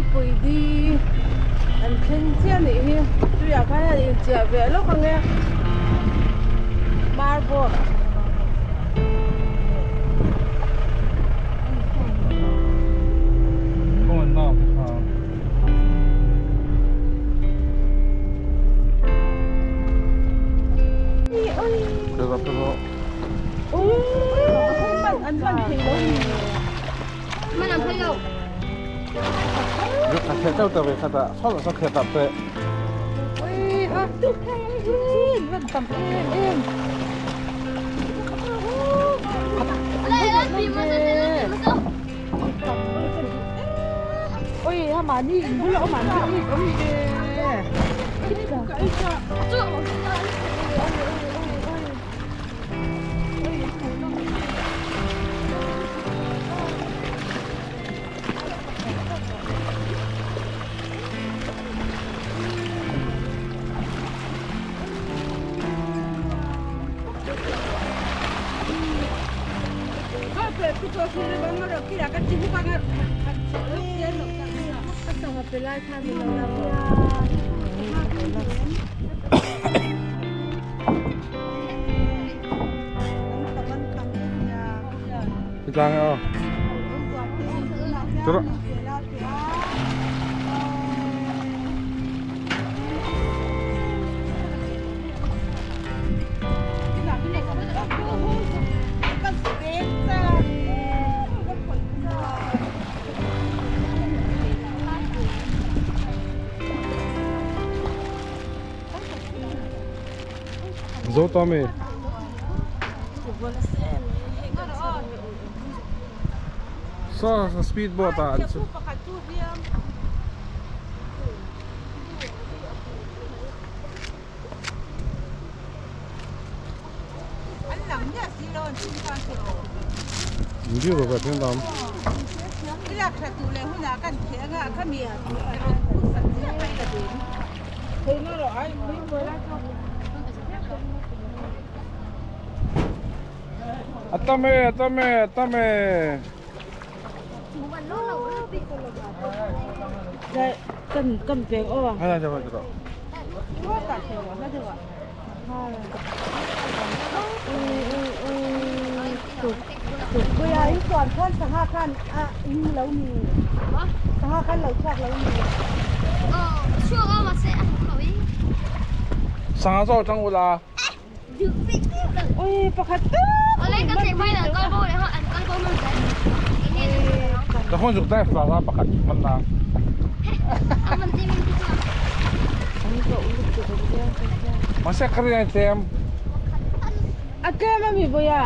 Kawnpui di an thleng chiah anih hi tuiah khan a inchiah ve lawk ang e marble. Zo ta mi. Sa sa speed boat ah an chu. Ndi ro ka theng dam. Atame atame atame. Sangha chaw tang ula. Ka hon zuk dai fa la pakhat man na. Ma se kari ai tlem. A tlem ami boya.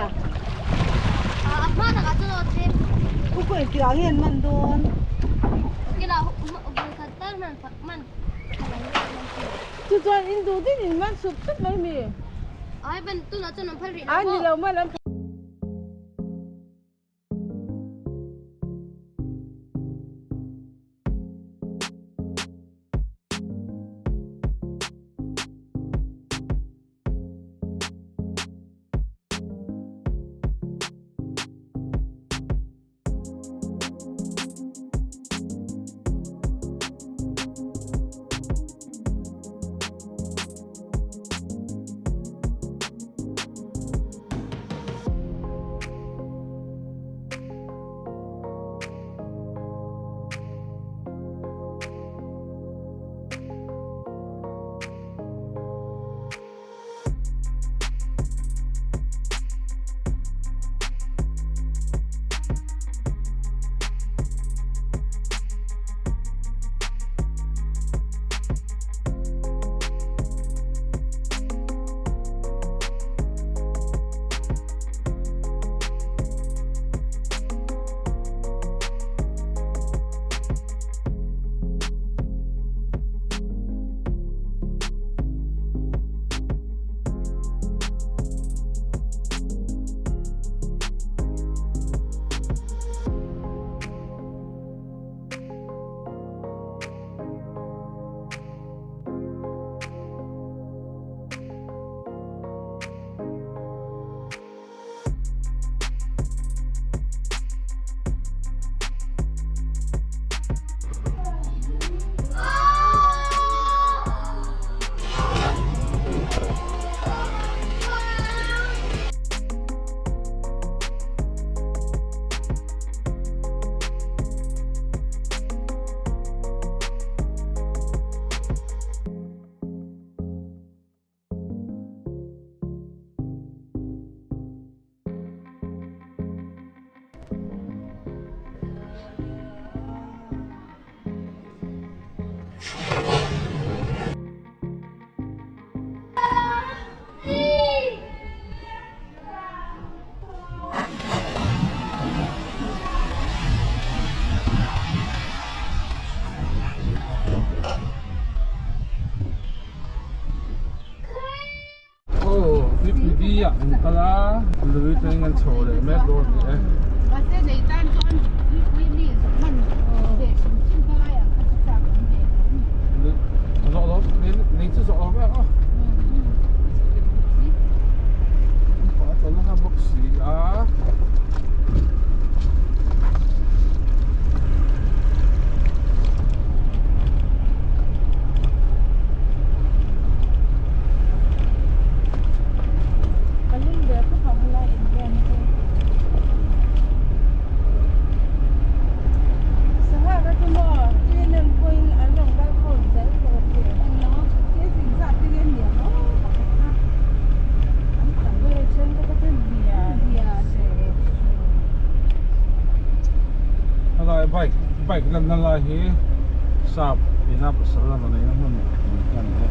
Chu chuan in duh din in man sup sup mai mi. Ai ni lo man an Kal a, lui tangin kan chho leh mek dawn a ni e. Zawh lo, lei chu zawh lo mek a. A tla nasa bawk si a. Helai bike bike lanna lai hi sap ina pasal a rawn neihna hmun a ni e.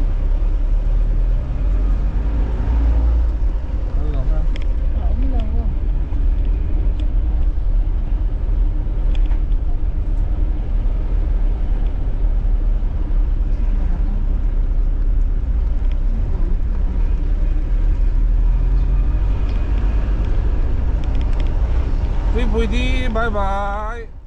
Tuipui di bye bye.